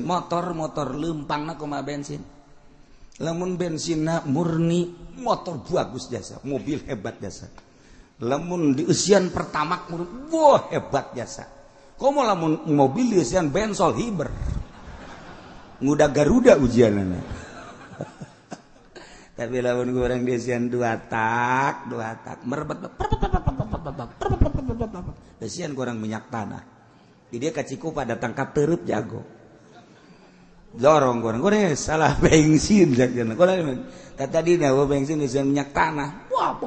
Motor, motor lempangna kumaha bensin? Lamun bensinna murni, motor bagus jasa, mobil hebat jasa. Lamun dieusian Pertamax murni, wah, hebat jasa. Komo lamun mobil dieusian bensol hiber, nguda Garuda ujianana. Tapi lamun kurang dieusian dua tak, dua tak merebet, eusian kurang minyak tanah di dia ka Cikupa, datang ka Teureub, jago dorong goreng goreng, salah bensin. Goreng tadi nyawa bensin eusian minyak tanah. Wah,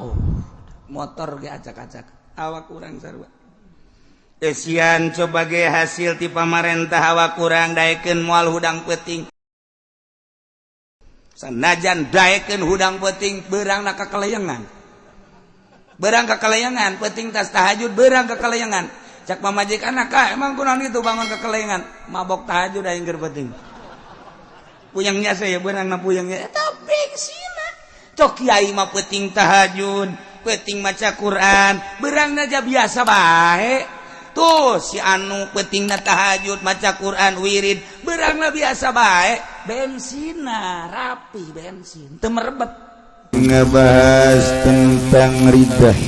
motor ge acak-acak, awak kurang sarua. Eusian coba ge hasil ti pamarentah, awak kurang daekeun moal hudang peuting. Sanajan daekeun hudang peuting, beurangna kakeleyengan, beurang kakeleyengan. Peuting tas tahajud, beurang kakeleyengan. Cak pamajikan, "Ka emang kunaon itu bangun kakeleyengan?" "Mabok tahajud aing keur peuting, puyengnya saya beurang na puyengnya." Eta bensinna. Cok kiai mah peuting tahajud, peuting maca Quran, beurangna aja biasa bae. Tuh si anu peutingna tahajud, maca Quran, wirid, beurangna biasa bae. Bensinna rapi, bensin teu merebet. Ngebahas tentang ridah.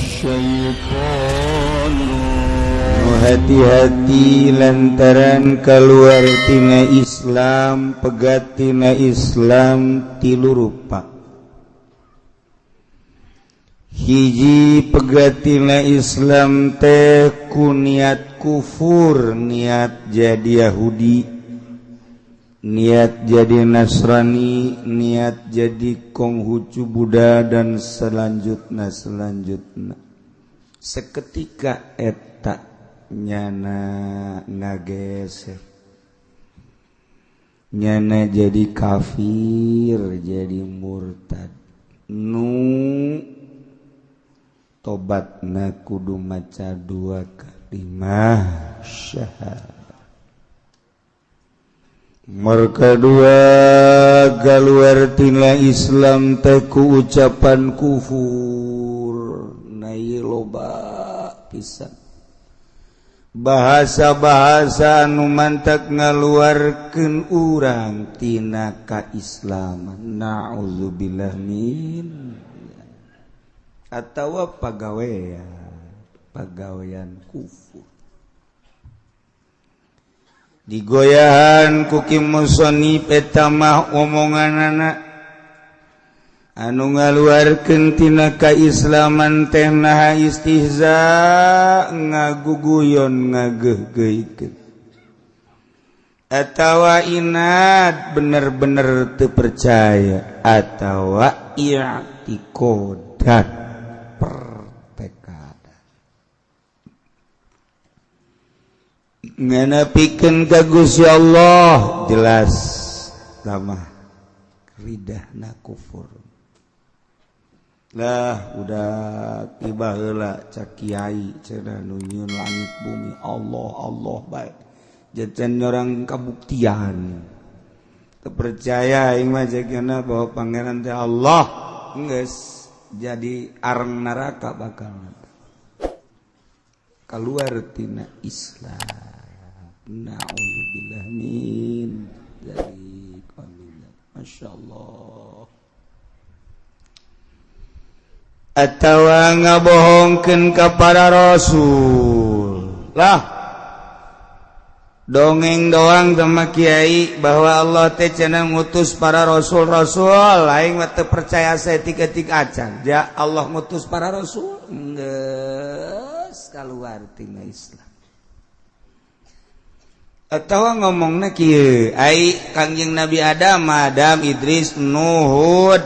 Hati-hati lantaran keluar tina Islam. Pegat tina Islam tilu rupa. Hiji, pegat tina Islam teh ku niat kufur, niat jadi Yahudi, niat jadi Nasrani, niat jadi Konghucu, Buddha, dan selanjutnya selanjutnya. Seketika eta nyana ngageser, nyana jadi kafir, jadi murtad, nu tobatna kudu maca dua kalimah syahadat. Mereka dua, keluar tina Islam teh ku ucapan kufur. Nah, loba pisan bahasa-bahasa anu mantak ngaluarkeun urang tina kaislaman. Naudzubillah min atawa pagawean, pagawean kufur. Digoyahan ku Ki musonif, eta mah omonganana anu ngaluarkeun tina kaislaman teh naha istihza, ngaguguyon, ngageuhgeuhkeun, atawa inad, bener-bener teu percaya, atawa i'tikodan, pertekada nganapikeun ka Gusti Allah. Jelas lamah ridahna kufur lah. Udah tiba heula, cak kiai cenah nu nyieun langit bumi Allah, Allah baik jajan orang kabuktian. Terpercaya aing mah jagana bahwa pangeran teh Allah, geus jadi areng neraka, bakal keluar tina Islam. Naudzubillah min dzalik. Masya Allah. Atawa ngabohongkeun ka para rasul lah. Dongeng doang sama kiai bahwa Allah teh cenah ngutus para rasul-rasul, aing mah teu percaya saeutik-eutik acan. Ya Allah ngutus para rasul, geus keluar tina Islam. Atau ngomongna kieu, ai Kangjeng Nabi Adam, Adam, Idris, Nuhud,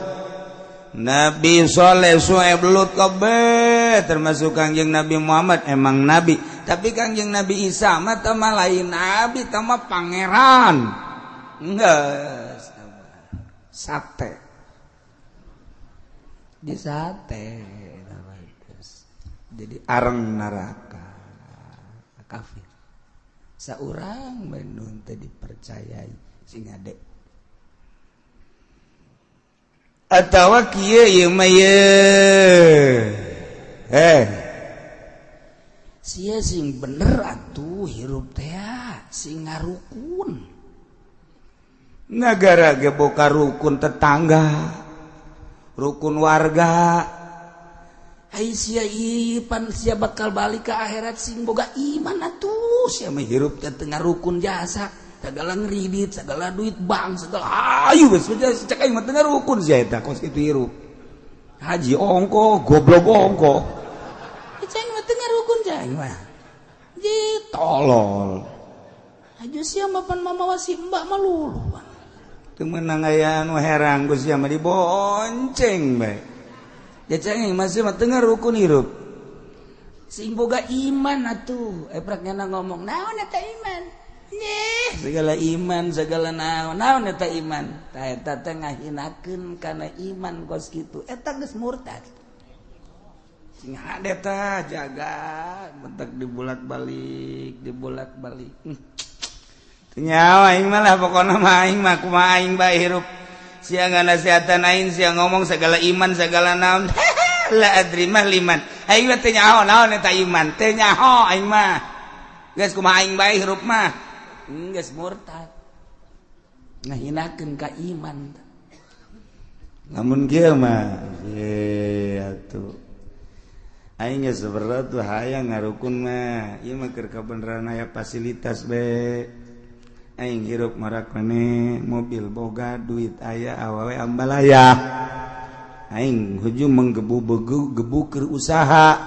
Nabi Soleh, Su'aib, Lut kabeh, termasuk Kangjeng Nabi Muhammad emang nabi, tapi Kangjeng Nabi Isa mah teh mah lain nabi, teh mah pangeran. Geus sate di sate, jadi areng neraka, kafir. Saurang menun teh dipercayai sing ade. Atawa kieu, ieu mah ye, eh sia sing bener atuh hirup teh, sing ngarukun. Negara ge boga rukun tetangga, rukun warga. Ai sia ipan sia bakal balik ke akhirat sing boga iman atuh. Sia mah hirup teh tengah rukun jasa, segala ngeridit, segala duit bank, segala ayu geus cek aing mah tengah rukun sia eta kos kitu hirup. Haji ongko, goblok ongko. Cek aing mah tengah rukun cek aing mah. Ji tolol. Aju sia mah pan mamawa si mbak mah lulu. Teu meunang aya anu herang ku sia mah dibonceng bae. Ya cek aing masih mah tengah rukun hirup. Sing boga iman atuh. Eprak nyana ngomong, naon eta iman? Nyeh, segala iman, segala naon, naon eta iman. Tah eta teh ngahinakeun kana iman kos kitu. Eta geus murtad. Sing hade tah jaga, bentak dibolak-balik, dibolak-balik. Teu nyawa aing mah lah pokona mah aing mah kumaha aing bae hirup. Sia nganasehatan aing, sia ngomong segala iman, segala naon. La adri mah liman. Aing mah teu nyaho naon eta iman, teu nyaho aing mah. Geus kumaha aing bae hirup mah. Geus murtad. Ngahinakeun ka iman. Lamun kieu mah ye atuh. Aing geus berat tuh hayang ngarukun mah. Ieu mah keur kabeneran aya fasilitas be. Aing hirup marak maneh, mobil boga, duit aya, awewe ambalaya. Aing hujung menggebu-gebu gebu keur usaha.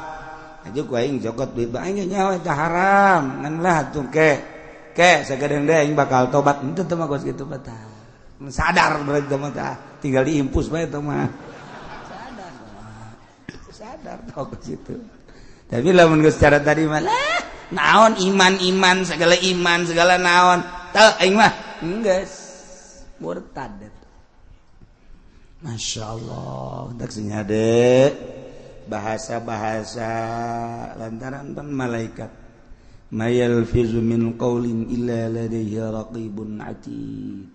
Aja ku aing jokot duit aing nyawa eta haram. Ngan lah atuh ke. Ke sagadeng deui aing bakal tobat. Henteu teh mah kos kitu mah tah. Sadar berarti teh mah tah. Tinggal diimpus bae teh mah. Sadar. Sadar tau kos kitu. Tapi lamun geus cara tadi mah lah naon iman-iman segala iman segala naon. Teu aing mah geus murtad. Masya Allah, tak senyade bahasa-bahasa lantaran pan malaikat. Mayalfizu min qawlin illa ladaihi raqibun atid.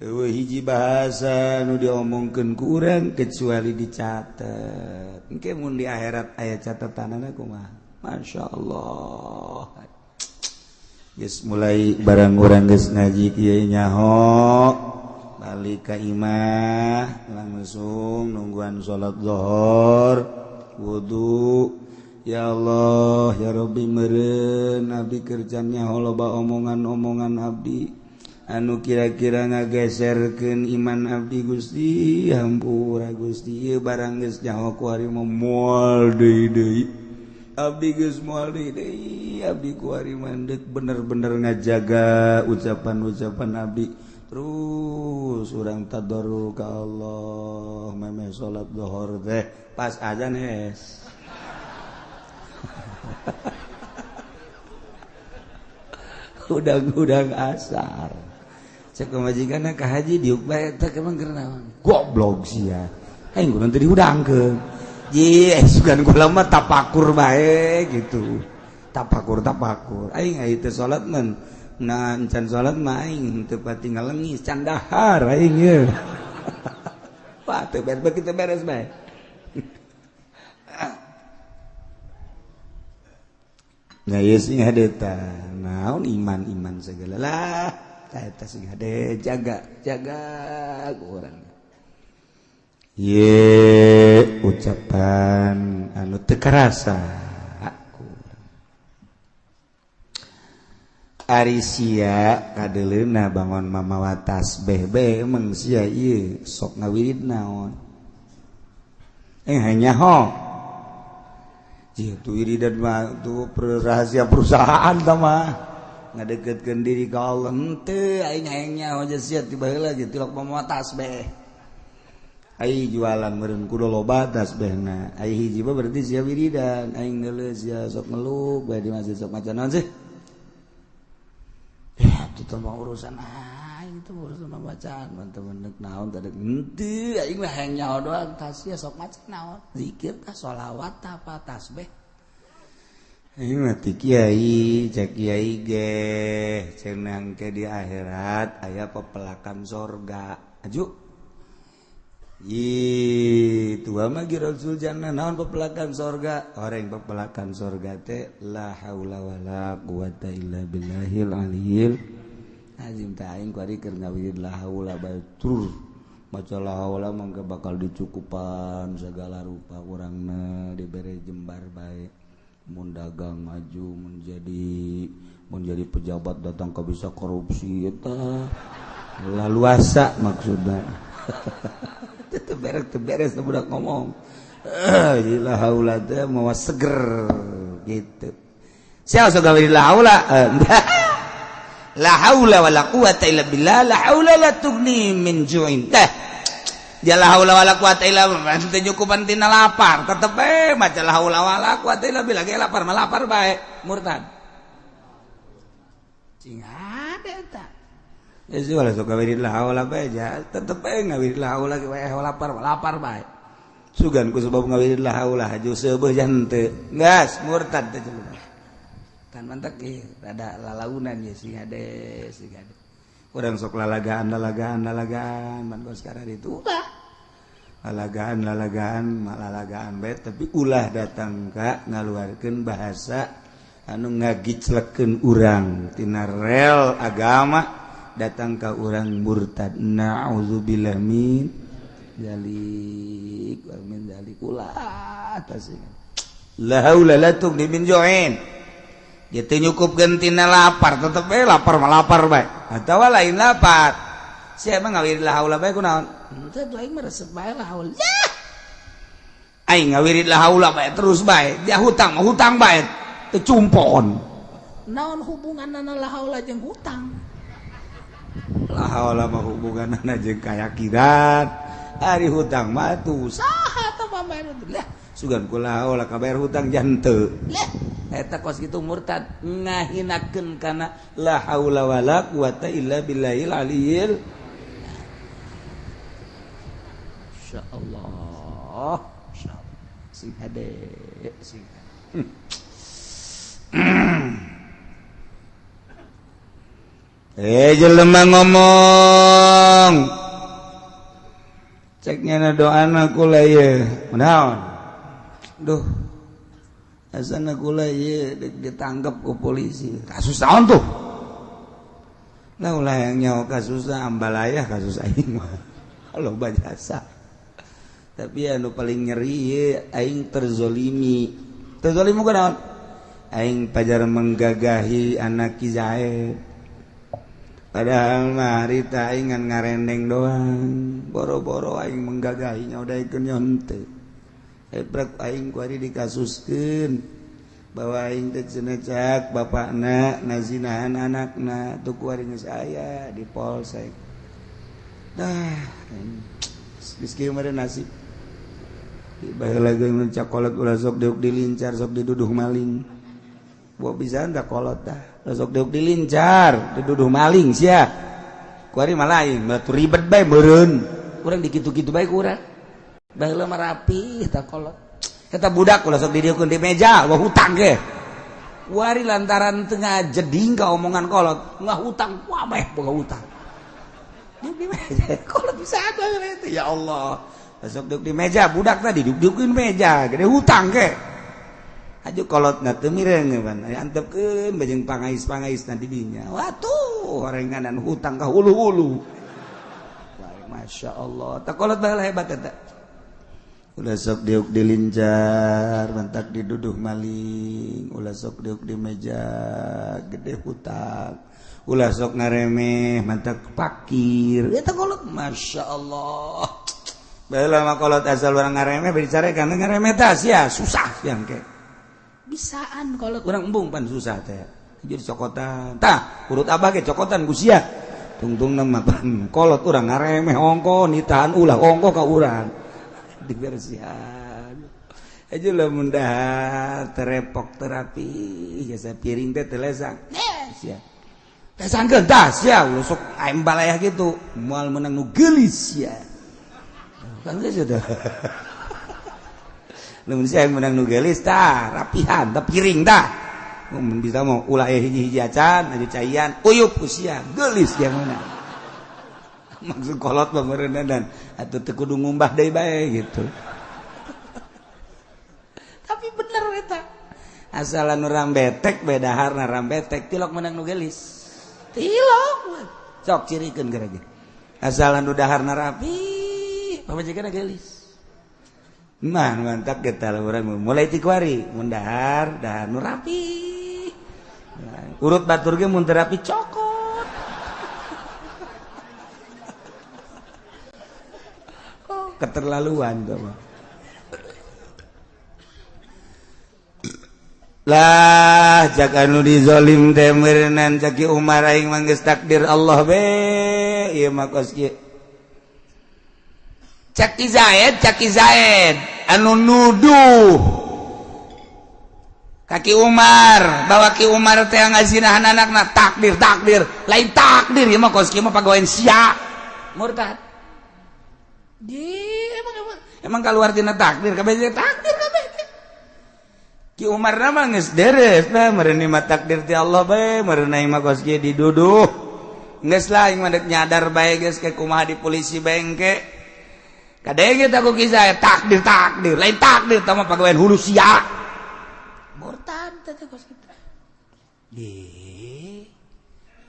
Eueuh hiji bahasa nu diomongkeun ku urang kecuali dicatet. Engke mun di akhirat aya catatanana kumaha? Masya Allah. Geus mulai barang urang geus ngaji kieu nyaho balik ka imah langsung nungguan salat zuhur wudu. Ya Allah ya Rabbi meureun abdi kerjanya loba omongan-omongan abdi anu kira-kira ngageserkeun iman abdi Gusti hampura Gusti ieu barang geus nyaho ku ari mah moal deui deui abdi geus moal deui deui abdi ku ari mandek bener-bener ngajaga ucapan-ucapan abdi terus urang tadarru ka Allah memeh salat zuhur teh pas azan hes udang-udang asar cek pamajikanna ka haji diuk bae teh emang keur naon goblok sia aing kudu teu dihudangkeun ji sugan kula mah tapakur bae gitu tapakur tapakur aing aya teu salat mah nah encan salat mah aing teu pati ngalengis can dahar aing ye. Wah teu beres kita beres bae. Nah ieu sing hade tah naon iman-iman segala lah tah eta sing hade jaga jaga ku urang. Ye ucapan anu teu karasa aku. Ari sia kadeleuna bangon mamawa tasbih bae emang sia ieu sok ngawirid naon. Hanya ho. Itu wiridan mah tuh rahasia perusahaan tah mah. Ngadeketkeun diri ka Allah henteu aing hayang nyaho sia ti baheula ge tilok mamawa tasbih. Ai jualan meureun kudu loba tasbihna. Ai hiji mah berarti sia wiridan, aing ngeuleuh sia sok ngeluk bae di masjid sok maca naon sih? Ya itu mah urusan aing itu urusan bacaan teman-teman naon tadi henteu aing mah hayang nyaho doang tah sia sok maca naon zikir tah sholawat tah apa tasbih. Aing mah ti kiai cek kiai ge cenah ke di akhirat aya pepelakan sorga aju. Ih, tua mah Rasul jannah naon pepelakan sorga orang pepelakan sorga teh la haula wala quwata illa billahil aliyil Azim teh aing kuari keur ngawirid la haula bae tur maca la haula mangga bakal dicukupan segala rupa urangna dibere jembar bae mun dagang maju mun jadi pejabat datang ke bisa korupsi eta laluasa maksudna. Teu beres budak ngomong. La haula teh mawa seger gitu. Sia sok gawe la haula. La haula wala quwata illa billah, la haula la tughni min ju'in. Teh. Ja la haula wala quwata illa billah teu nyukupan tina lapar, tetep bae maca la haula wala quwata illa billah ge lapar mah lapar bae, murtad. Cing hade eta. Geus wala sok gawe la haula bae ja, tetep bae ngawirid la haula ge lapar mah lapar bae. Sugan ku sebab ngawirid la haula haju seubeuh jante gas murtad teh jelema kan mantak ieu rada lalaunan ye sing hade sing hade urang sok lalagaan lalagaan lalagaan man kos sekarang itu ulah lalagaan lalagaan lalagaan bae tapi ulah datang ka ngaluarkeun bahasa anu ngagiclekeun urang tina rel agama datang ka urang murtad naudzubillah min dzalik wa min dzalik ulah tasing la haula la tughni min ju'in gitu nyukupkeun tina lapar tetep bae lapar mah lapar bae atawa lain lapar sia mah ngawirid la haula bae kunaon henteu tuh aing mah resep bae la haula aing ngawirid la haula bae terus bae dia hutang mah hutang bae teu cumpon naon hubunganna la haula jeung hutang la haula mah hubunganna jeung kayakinan ari hutang mah tuh saha teh pambayar lah sugan kula haula kabayar hutang jante lah eta kos kitu murtad ngahinakeun kana la haula wala quwata illa billahil aliyil insyaallah insyaallah sing hade sing jelema ngomong ceknya na doana kula ye naon duh asana kula ye ditangkap ku polisi kasus naon tuh lah ulah yang nyawa kasusna ambalaya kasus aing mah loba jasa tapi anu paling nyeri ye aing terzolimi terzolimi kunaon aing pajar menggagahi anak Ki Zaid padahal mah harita aing ngan ngarendeng doang boro-boro aing menggagahinya udah ikut nyonte ebrek aing ku ari dikasuskeun bahwa aing teh cenah cak bapakna ngazinahan anakna tuh ku ari geus aya di polsek dah geus kieu mah nasib baheula ge mun cakolot ulah sok diuk dilincar sok diduduh maling buah bisa anda kolot dah sok diuk dilincar diduduh maling sia ku ari mah lain batu ribet bae meureun urang dikitu-kitu bae ku urang baheula mah rapi eta kolot eta budak ulah sok didieukeun di meja wah hutang ge wari lantaran tengah jeding ka omongan kolot nggak hutang wabeh boga hutang di meja kolot bisa ada itu ya Allah sok diuk di meja budak tadi diuk-diukeun meja gede hutang ge aju kolot na teu mireng pan antepkeun bajeng pangais-pangais na di dinya watuh horenganan hutang ka hulu-hulu Masya Allah tak kolot baheula hebat eta ulah sok diuk dilincar mantak diduduh maling ulah sok diuk di meja gede hutang ulah sok ngaremeh mantak pakir eta kolot Masya Allah baheula mah kolot asal urang ngaremeh bari carekan ngaremeh tah sia susah yang ke bisaan kolot urang embung pan susah teh jadi cokotan tah urut abah ge cokotan ku sia tungtungna mah pan kolot urang ngaremeh ongko nitahan ulah ongko ka urang dibersihan aja lamun dahar terepok terapi jasa piring teh teu lesang sia lesangkeun tah sia sok aing balayah gitu moal meunang nu geulis sia kan geus sudah lamun sia meunang nu geulis tah rapihan tah piring tah mun bisa mau ulah hiji-hiji acan aju caian uyup ku sia geulis yang meunang maksud kolot mah meureunna dan atuh teu kudu ngumbah deui bae gitu tapi bener eta asalan urang betek beda harna rambetek tilok menang nu geulis Tilok. Sok cirikeun gara-gara. Asal anu daharna rapi, pamajikanna geulis. Mah mantap kita lah urang mulai ti kuari mun dahar, dahar nu rapi. Urut batur ge mun teu rapi cokot. Oh, keterlaluan tuh mah. Lah cak anu dizolim teh meureunnan cak Ki Umar aing mah geus takdir Allah be ieu mah kos kieu. Cak Ki Zaid anu nuduh ka Ki Umar bahwa Ki Umar teh ngazinahan anakna takdir takdir lain takdir ieu mah kos kieu mah pagawean sia murtad. Di emang keluar tina takdir kabeh takdir kabeh. Ki Umar mah geus deres bah meureun mah takdir ti Allah bae meureun aing mah kos kieu diduduh geus lah aing mah deuk nyadar bae geus ke kumaha di polisi bae engke. Kadenge tak ku kisah takdir takdir lain takdir tah mah pagawean hulu sia murtad teh kos kitu. Di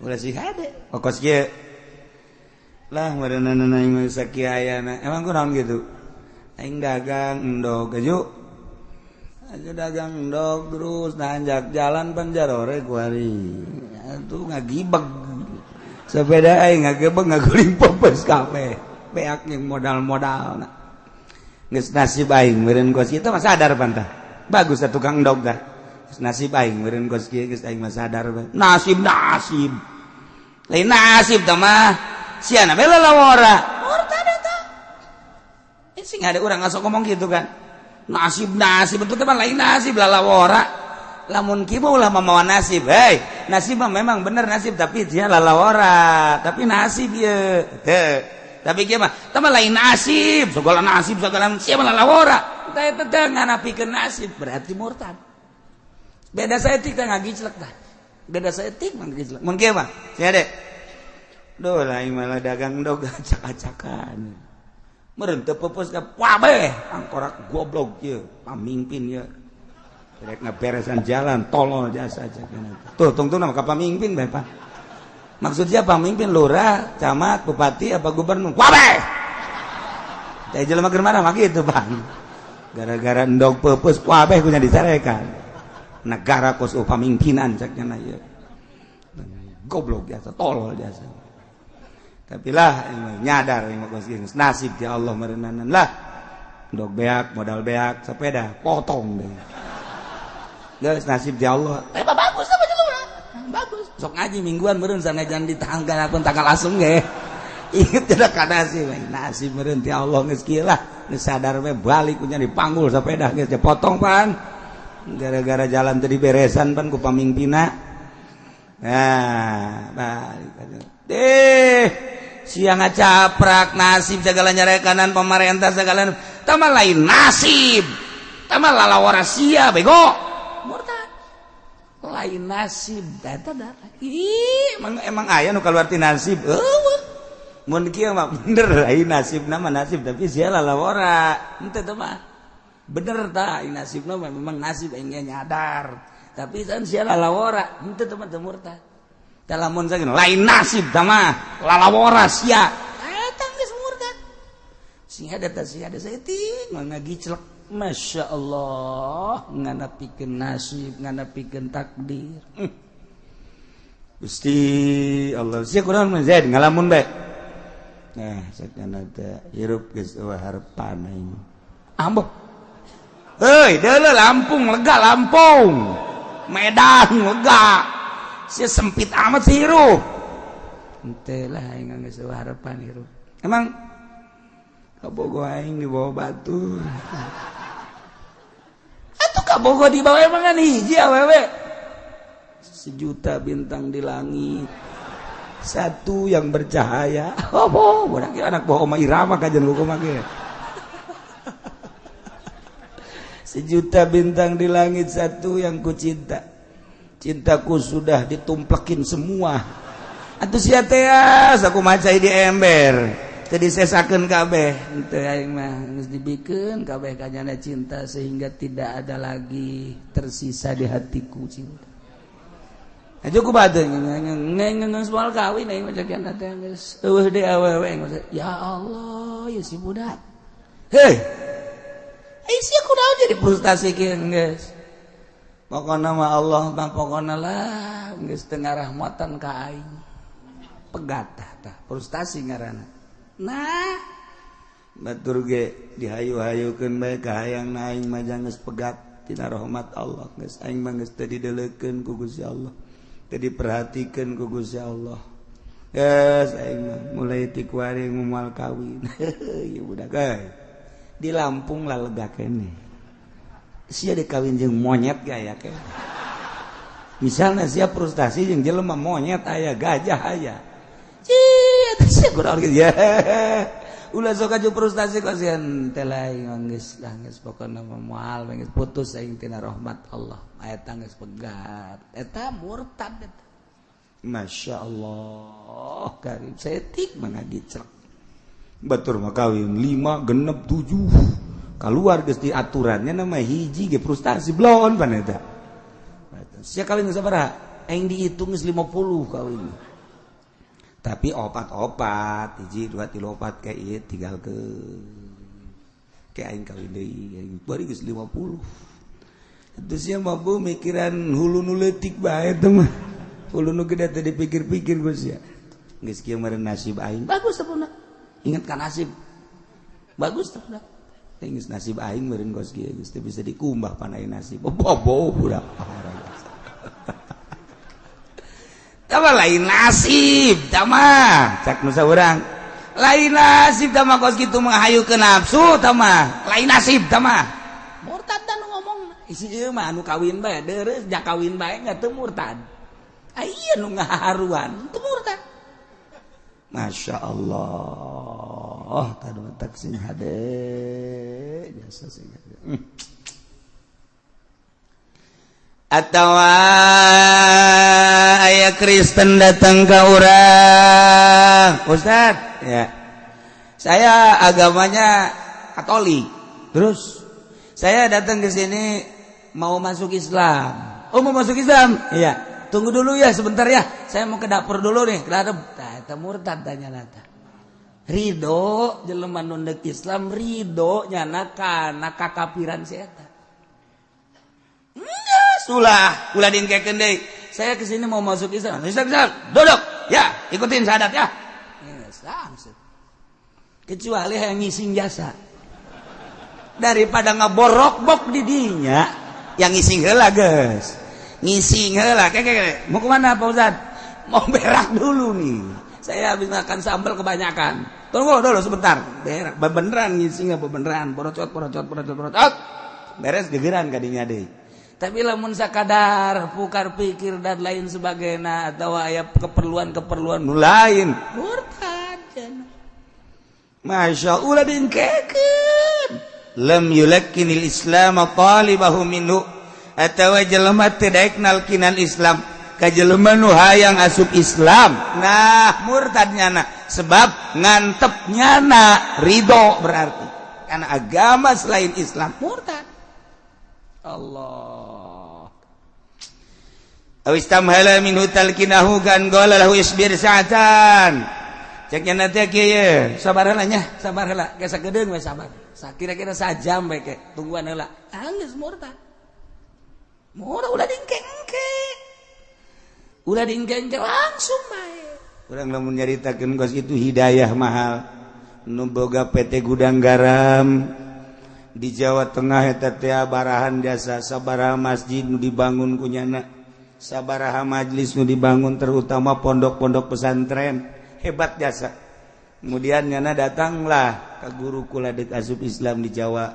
ulah sih hade kos kieu lah meureunna aing mah sakieu ayana emang kunaon kitu aing dagang endog aju aja dagang endog terus nanjak jalan panjarore kuari atuh ngagibeg sepeda aing ngagebeg ngaguling pepes kabeh beak yang modal-modal geus nasib aing meureun kos kieu mah sadar pantah bagus atuh tukang endog tah geus nasib aing meureun kos kieu geus aing mah sadar nasib nasib lain nasib tah mah siana bae lalawora murtad eta sing ada urang ngasok ngomong gitu kan nasib nasib betul mah lain nasib lalawora lamun kieu mah ulah mamawa nasib hei nasib mah memang bener nasib tapi dia lalawora tapi nasib ieu teu tapi kieu mah tah mah lain nasib segala nasib segala sia mah lalawora tah eta teh nganapikeun nasib berarti murtad beda saeutik teh ngagiclek tah beda saeutik mah ngagiclek mun kieu mah sia de duh lain malah dagang dog acak-acakan meureun teu peupeus ka kabeh angkorak goblok ieu pamimpin ieu rek ngaberesan jalan tolol jasa cak tuh tungtungna ka pamimpin bae Pak. Maksudnya pamimpin lurah, camat, bupati apa gubernur kabeh teh jelema keur marah mah kitu Bang gara-gara endog peupeus kabeh kunya dicarekan negara kos pamimpinan cak nya ieu goblok jasa tolol jasa. Tapi lah nyadar nasib ya Allah merenanan lah dok beak modal beak sepeda potong deh guys nasib ya Allah bagus apa jelema bagus sok ngaji mingguan meureun sanajan di tanggal akun tanggal asung ge inget tidak ka nasib nasib meureun ti Allah geus kieu lah geus sadar we balik kunya dipanggul sepeda geus dipotong pan gara-gara jalan teu diberesan pan ku pamimpinna nah balik deh siang ngacaprak nasib segala nyarekanan pemerintah segala tama lain nasib tama lalawara sia bego murtad lain nasib data data ih emang aya nu kaluar ti nasib eueuh mun kieu mah bener lain nasib nama nasib tapi sia lalawara henteu teh mah bener tah nasibna mah memang nasib aing nyadar tapi kan sia lalawara henteu teh mah teu murtad lamun saking lain nasib tah mah lalawara sia eta geus murtad sing ada teh sia ada saeutik mah ngagiclek Masya Allah nganapikeun nasib nganapikeun takdir Gusti Allah sia kunaon mah Zaid ngalamun bae nah sakana teh hirup geus eueuh harepan aing ambo heuy deuleu Lampung lega Lampung Medan lega si sempit amat sih hirup ente lah aing geus eueuh harapan hirup emang kabogo aing dibawa batu atuh kabogo dibawa emang kan hiji awewe sejuta bintang di langit satu yang bercahaya oh budak anak bawa Oma Irama kajian kumaha ge sejuta bintang di langit satu yang ku cinta cintaku sudah ditumplekin semua atuh sia teh aku macai di ember teu disesakeun kabeh henteu aing mah geus dibikeun kabeh kanyana cinta sehingga tidak ada lagi tersisa di hatiku cinta. Aja ku bade ngeung moal kawin aing mah cek teh geus eueuh deui awewe. Ya Allah, ya si budak. Hei, ai sia kunaon jadi frustasi kieu geus. Pokona mah Allah mah pokona lah geus teu ngarahmatan ka aing. Pegat tah, tah frustasi ngaranna. Nah, batur ge dihayu-hayukeun bae ka hayang na aing mah geus pegat tina rahmat Allah, geus aing mah geus teu dideulekeun ku Gusti Allah. Teu diperhatikeun ku Gusti Allah. Geus aing mah mulai ti kuari moal kawin. Ieu budak euy. Di Lampung lah lega keneh. Sia dikawin jeung monyet ge aya keneh. Misalnya sia frustasi jeung jelema monyet aya, gajah aya. Cih, eta sia kunaon kieu ya. Ulah sok aju frustasi kasihan teh lain geus lah geus pokona mah moal geus putus aing tina rahmat Allah. Eta geus pegat. Eta murtad eta. Masya Allah, karim setik mana dicek. Batur mah kawin 5 genep 7. Keluar geus di aturannya nama hiji ge frustasi blon pan eta. Sia kawin sabaraha? Aing dihitung geus 50 kawin. Tapi opat-opat, 1 2 3 4 kayak ieu tinggal ke kayak aing kawin deui, aing bari geus 50. Itu sia mah bu mikiran hulu nu leutik bae teh mah. Hulu nu gede teh dipikir-pikir geus sia. Geus kieu meureun nasib aing. Bagus teh budak. Ingat ka nasib. Bagus teh budak. Geus nasib aing meureun geus kieu geus teu bisa dikumbah pan aing nasib. Bobo budak. Tama lain nasib tama cak nu saurang. Lain nasib tama kos kitu menghayu ke nafsu tama. Lain nasib tama. Murtad dan ngomong isi ieu mah anu kawin bae deureuh ja kawin bae enggak teu murtad. Aya nu ngaharuan teu murtad. Masya Allah, tadu tak sing hade jasa sing hade. Atau aya Kristen datang ke urang, Ustad, ya, saya agamanya Katolik. Terus saya datang ke sini mau masuk Islam. Oh, mau masuk Islam? Iya. Tunggu dulu ya sebentar ya. Saya mau ke dapur dulu nih. Ke dapur. Tah, eta murtad tanya nata. Ridho jelema nu ndek Islam ridho nyana kana kakafiran si eta. Ulah, ulah diengkekeun deui. Saya kesini mau masuk Islam. Islam, Islam. Duduk. Ya, ikutin syahadat ya. Islam. Kecuali yang ngising jasa. Daripada ngaborok-bok di dinya, yang ngising heula geus. Ngising heula. Kek. Mau kemana Pak Ustad? Mau berak dulu nih. Saya habis makan sambal kebanyakan. Tunggu dulu sebentar. Berak. Beneran ngising apa beneran? Porocot, porocot, porocot, porocot. Beres gegeran kadinya deui. Tapi lamun sakadar pukar pikir dan lain sebagainya atau aya keperluan-keperluan nu lain murtad cenah. Masya Allah diengkekeun. Lam yulakkinil Islam talibahu minhu atawa jelema teu daek nalkinan Islam ka jelema nu hayang asup Islam. Nah, murtad nyana sebab ngantep nyana ridho berarti karena agama selain Islam murtad. Allah. Aw istamhala minhu talkinahu kan qala lahu isbir sa'atan. Cek nya teh kieu, sabar heula nya, sabar heula, geus sagedeung we sabar. Sakira-kira sajam bae ke, tungguan heula. Geus murtad. Murtad ulah diengke-engke. Ulah diengke-engke langsung bae. Urang lamun nyaritakeun kos itu hidayah mahal. Nu boga PT Gudang Garam di Jawa Tengah eta teh barahan jasa sabaraha masjid nu dibangun ku nyana, sabaraha majlis nu dibangun, terutama pondok-pondok pesantren, hebat jasa. Kemudian nyana datanglah ke guru kula deuk asup Islam di Jawa.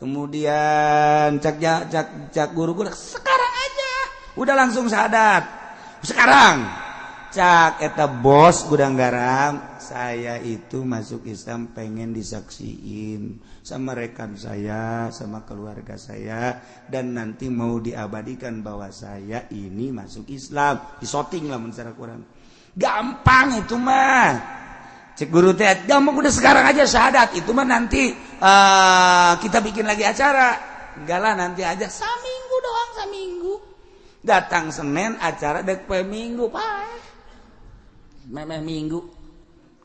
Kemudian cak cak cak guru kula, sekarang aja udah langsung syahadat sekarang. Cak eta bos Gudang Garam, saya itu masuk Islam pengen disaksiin sama rekan saya, sama keluarga saya, dan nanti mau diabadikan bahwa saya ini masuk Islam. Disoting lah secara kurang. Gampang itu mah. Cek guru teh, gampang udah sekarang aja syahadat. Itu mah nanti kita bikin lagi acara. Enggak lah, nanti aja. Saminggu doang, saminggu. Datang Senin acara dek poe Minggu paeh. Memeh Minggu.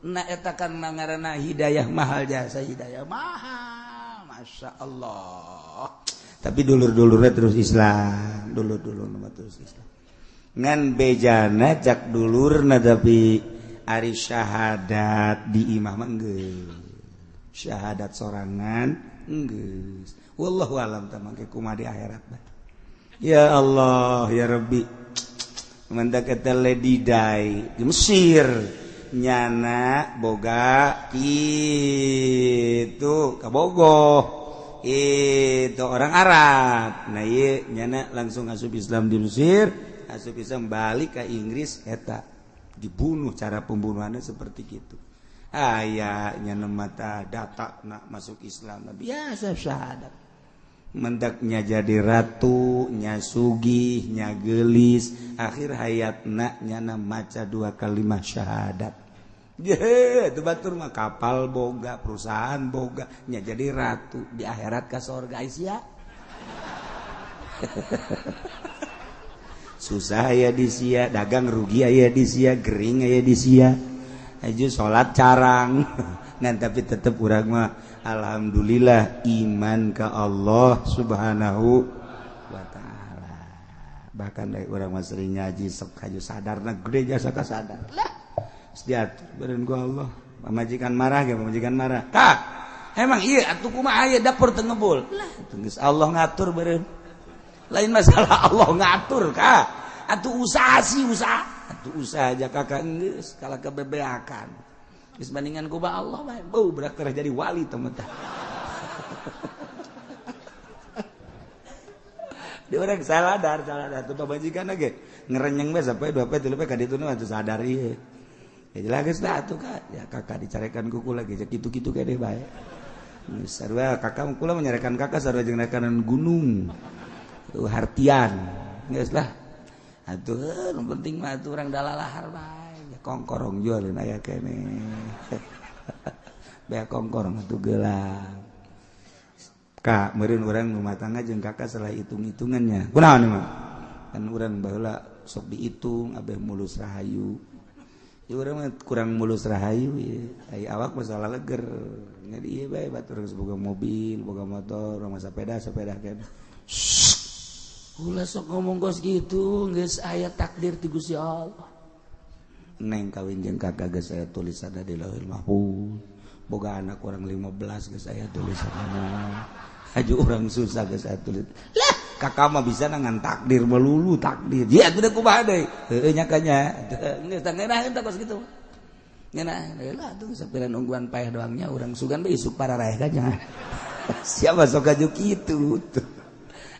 Na eta kan ngaranna hidayah mahal jasa hidayah mahal. Masya Allah. Tapi dulur-dulurnya terus Islam, dulur-dulurna terus Islam. Ngan bejana cak dulurna tapi ari syahadat di imah mah geus. Syahadat sorangan geus. Wallahu alam tah mangke kumaha di akhirat bah. Ya Allah ya Rabbi. Mendak eta ledidai di Mesir nyana boga kitu kabogoh. Itu orang Arab. Nah ieu nyana langsung asup Islam di Mesir, asup Islam balik ke Inggris eta dibunuh, cara pembunuhannya seperti gitu. Aya nyana mata data nak masuk Islam biasa syahadat. Mendaknya jadi ratu, nya sugih, nya gelis, akhir hayatna nyana maca dua kalimat syahadat. Ye, itu batur mah kapal boga, perusahaan boga, nya jadi ratu di akhirat ka sorga sia. Susah aya di sia, dagang rugi aya di sia, gering aya di sia. Aju salat carang. Ngan tapi tetep urang mah alhamdulillah iman ka Allah Subhanahu wa taala. Bahkan dari urang mah sering ngaji sok haju sadarna gede jasa ka sadar. Lah diatur beureun ku Allah. Pamajikan marah ge pamajikan marah. Kak, emang iya atuh kumaha aya dapur teu ngebul. Lah, geus Allah ngatur beureun. Lain masalah Allah ngatur, Kak. Atuh usaha sih usaha. Atuh usaha aja kakak geus kalah kebebeakan. Geus bandingan ku ba Allah bae. Beuh berak teh jadi wali teh mah. Di urang saladar, saladar tuh pamajikan ge ngerenyeng bae sampai 2 poe 3 poe ka ditu mah atuh sadar ieu. Ya jelas lah atuh Kak. Ya kakak dicarekan kuku lagi kitu-kitu kene bae. Sarua kakak kula menyarekan kakak sarua jeung rekanan gunung. Tuh hartian. Geus lah. Atuh nu penting mah atuh urang dalalahar bae. Ya kongkorong jualin aya kene. Bea kongkorong atuh gelang. Kak, meureun urang rumah tangga jeung kakak salah hitung-hitungannya. Kunaon mah? Kan urang baheula sok dihitung abeh mulus rahayu. Ya urang mah kurang mulus rahayu ya. Ai awak masalah leger. Jadi ieu bae batur geus boga mobil, boga motor, urang mah sepeda, sepeda kene. Ulah sok ngomong kos gitu, geus aya takdir ti Gusti Allah. Neng kawin jeung kakak geus aya tulisanna di Lauhul Mahfuz. Boga anak urang 15 geus aya tulisanna. Aju urang susah geus aya tulis. Lah, kakak mah bisa ngan takdir melulu takdir. Ya atuh kumaha deui? Heueuh nya kanya. Geus tah ngeunah tah kos kitu. Ngeunah lah atuh sapiran ungguan paeh doangnya urang sugan bae isuk pararaeh kanya. Siapa sok aju kitu tuh.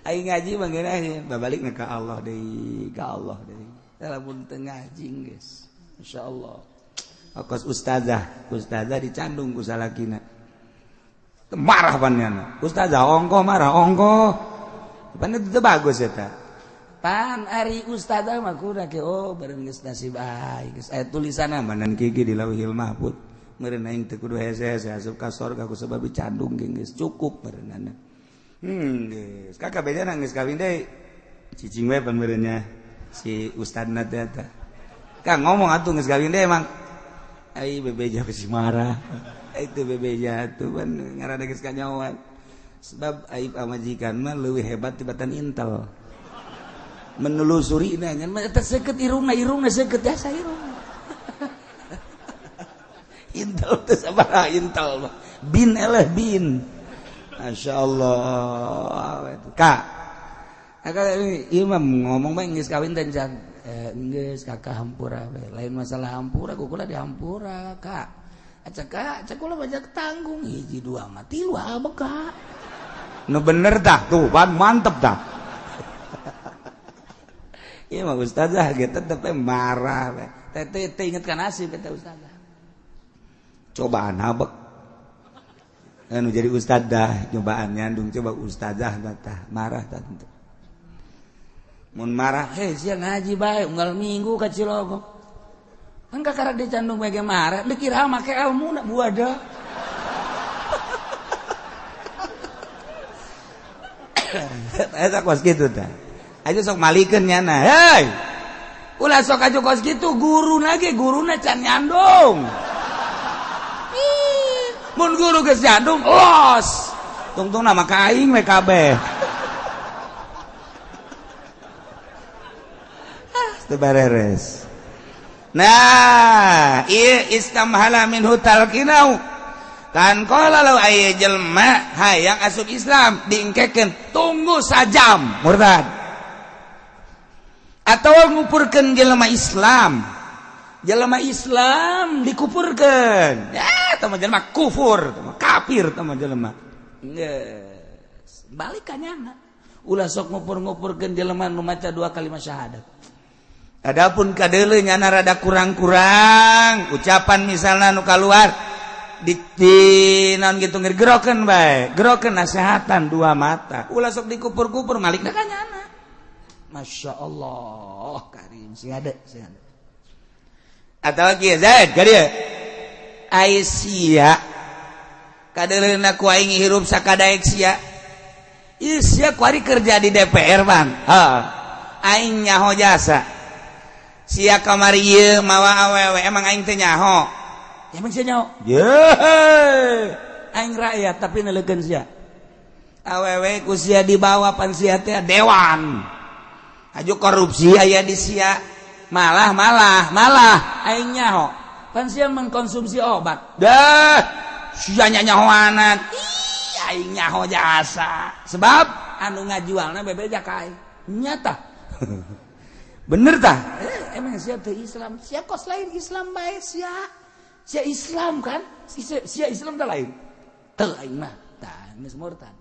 Aing ngaji mah ngeunah babalikna ka Allah deui, ka Allah deui. Lamun teu ngaji geus. Insyaallah. Kos ustazah, ustazah dicandung ku salakina. Marah pannyana. Ustazah ongkoh marah ongkoh. Pan itu bagus eta. Pan ari ustazah mah kudu ke oh bareng geus nasib aing geus aya tulisanna manan kieu di Lauhil Mahfuz. Meureun aing teu kudu hese-hese asup ka sorga ku sebab dicandung geus cukup meureunana. Geus kakak bejana geus kawin deui. Cicing we pan meureunnya si ustadna teh eta. Kang ngomong atuh geus kawin deui emang. Ai bebeja besi marah. Itu bebeja atuh pan ngaranna geus kanyahoan. Sebab aib pamajikan mah leuwih hebat tibatan intel. Menelusuri na ngan mah eta seukeut irungna, irungna seukeut jasa irungna. Intel teh sabaraha intel mah. Bin eleh bin. Masya Allah. Kak, kakak ini imam ngomong bae geus kawin teh can. Geus kakak hampura we. Lain masalah hampura, kukula dihampura, Kak. Acak kak, cak kula banyak tanggung hiji dua mah tilu abek kak. Nu bener tah tuh, pan mantep tah. Ieu mah ustazah ge tetep marah we. Teh teh inget ka nasib eta ustazah. Cobaan abek. Anu jadi ustadzah cobaan nyandung coba ustazah tah marah tah tentu. Mun marah heh sia ngaji bae unggal minggu ka Cilogok. Kan kakara dicandung bae ge marah dikira make ilmu na buada. Eta kos kitu tah. Aja sok malikeun nyana. Hei. Ulah sok aju kos kitu guru lagi guruna can nyandung. Mun guru geus nyandung los. Tungtungna mah ka aing we kabeh. Ah, teu bareres. Nah, ieu istamhala minhu talqinau. Kan qala law aya jelema hayang asup Islam diengkekeun tunggu sajam murtad. Atau ngupurkeun jelema Islam. Jelema Islam dikupurkeun. Ya, tah mah jelema kufur, tah mah kafir tah mah jelema. Geus, balik ka nyana. Ulah sok ngupur-ngupurkeun jelema nu maca dua kalimat syahadat. Adapun kadeuleu nyana rada kurang-kurang, ucapan misalna nu kaluar di naon gitu ngegerokeun bae, gerokeun nasehatan dua mata. Ulah sok dikupur-kupur malikna ka nyana. Masya Allah karim sing ada sing ada. Atau kieu Zaid ka dieu. Ai sia kadeuleuna ku aing hirup sakadaek sia. Ieu sia kuari kerja di DPR bang. Heeh. Aing nyaho jasa. Sia kamari ieu mawa awewe emang aing teh nyaho. Emang sia nyaho? Ye. Aing rakyat tapi neleukeun sia. Awewe ku sia dibawa pan sia teh dewan. Aju korupsi aya di sia malah malah malah aing nyaho pan sia mengkonsumsi obat dah sia nyahoanan ih aing nyaho jasa sebab anu ngajualna bebeja ka aing nyata bener tah emang sia teu Islam sia kos lain Islam bae sia sia Islam kan sia Islam teh lain teu aing mah tah geus murtad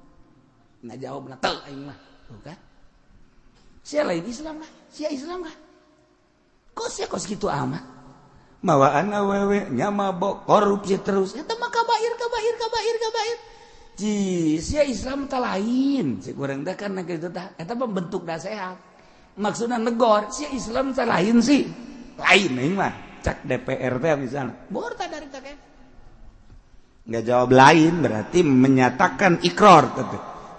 ngajawabna teu aing mah tuh kan sia lain Islam lah, sia Islam lah. Kok sia kos gitu amat? Mawaan awewe nya mabok korupsi terus. Eta mah kabair kabair kabair kabair. Ji, sia Islam teh lain. Si kurang teh kan kitu tah. Eta mah bentuk nasihat. Maksudna negor, sia Islam teh lain sih. Lain aing mah. Cak DPR teh misalnya. Bor tah dari teh. Enggak jawab lain berarti menyatakan ikrar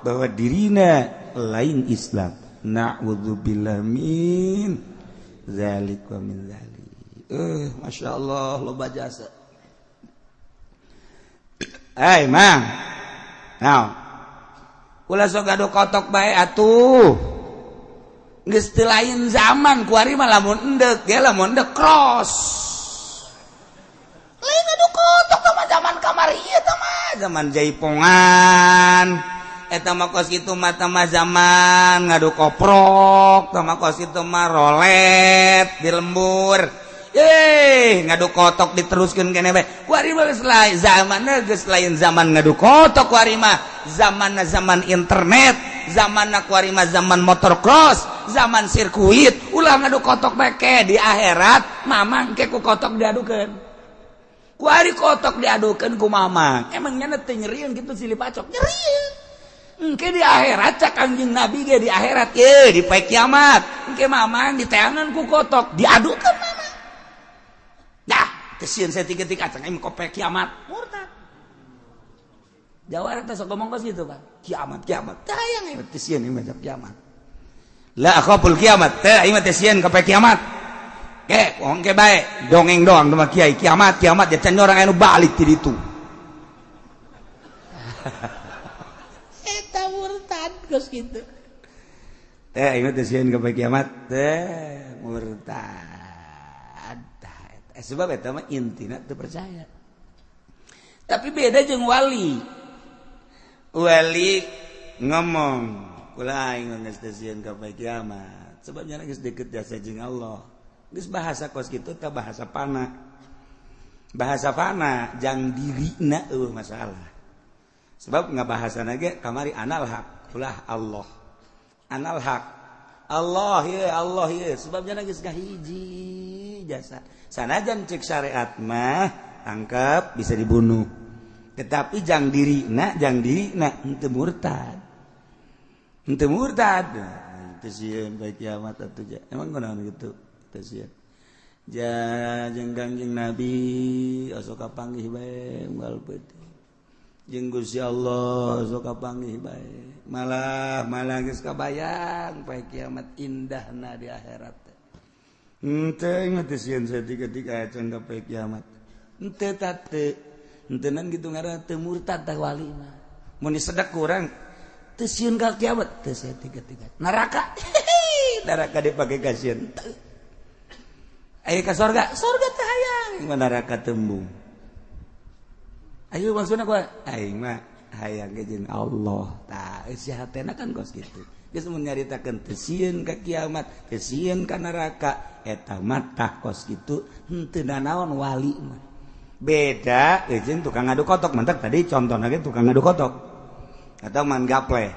bahwa dirina lain Islam. Na'udzubillah min zalik wa min zalik. Masya Allah loba jasa. Hei mang, now, ulah sok gaduh kotok bae atuh. Geus teu lain zaman kuari mah lamun endek, ge lamun endek cross. Lain gaduh kotok mah zaman kamari ieu tah mah, zaman jaipongan. Eta mah kos kitu mah mah zaman ngadu koprok, tah mah kos kitu mah rolet di lembur. Eh, ngadu kotok diteruskeun keneh bae. Kuari mah geus lain zamanna geus lain zaman ngadu kotok kuari mah. Zamanna zaman internet, zamanna kuari mah zaman motor cross, zaman sirkuit. Ulah ngadu kotok bae ke di akhirat mamang ke ku kotok diadukeun. Kuari kotok diadukeun ku mamang. Emang nya teu nyerieun kitu silih pacok. Nyerieun. Engke di akhirat cak Kangjeng Nabi ge di akhirat ye di poe kiamat. Engke mamang diteangan ku kotok diadukeun mamang. Dah, teu sieun saeutik-eutik acang aing kope kiamat. Murtad. Jawara teh sok ngomong kos kitu Pak. Kiamat kiamat. Tah hayang aing teu sieun aing mah kiamat. La akhaful kiamat. Teh aing mah teu sieun ka poe kiamat. Ke, ongke bae dongeng doang mah kiai kiamat kiamat ya can orang anu balik ti ditu. Eta murtad geus kitu. Teh aing teh sieun ka kiamat teh murtad. Tah sebab eta mah intina teu percaya. Tapi beda jeung wali. Wali ngomong, kula aing geus teu sieun ka kiamat. Sebab nya geus deket jasa jeung Allah. Geus bahasa kos kitu teh bahasa fana. Bahasa fana jang dirina eueuh masalah. Sebab nggak bahasa nage kamari anal hak ulah Allah anal hak Allah ya Allah ya sebabnya geus kahiji jasa sanajan cek syariat mah tangkap bisa dibunuh tetapi jang diri na henteu murtad henteu murtad teu sieun bae kiamat atuh emang kunaon kitu teu sieun ja jeung Kangjeng Nabi osok kapanggih bae unggal peuting. Jeung Gusti Allah sok kapanggih bae. Malah malah geus kabayang poe kiamat indahna di akhirat. Henteu ingat sieun saeutik-eutik acan ka poe kiamat. Henteu teu henteunan kitu ngaranna teu murtad tah wali mah. Mun disedek ku urang teu sieun ka kiamat teu saeutik-eutik. Neraka neraka dipake kasieun. Ayo ka sorga, sorga teh hayang, neraka tembung. Ayo maksudna gua, aing mah hayang ge jeung Allah. Tah eusi hatena kan kos kitu. Geus mun nyaritakeun teu sieun ka kiamat, teu sieun ka neraka, eta mah tah kos kitu henteu nanaon wali mah. Beda jeung tukang ngadu kotok, mantak tadi contohna ge tukang ngadu kotok. Atau man gaple.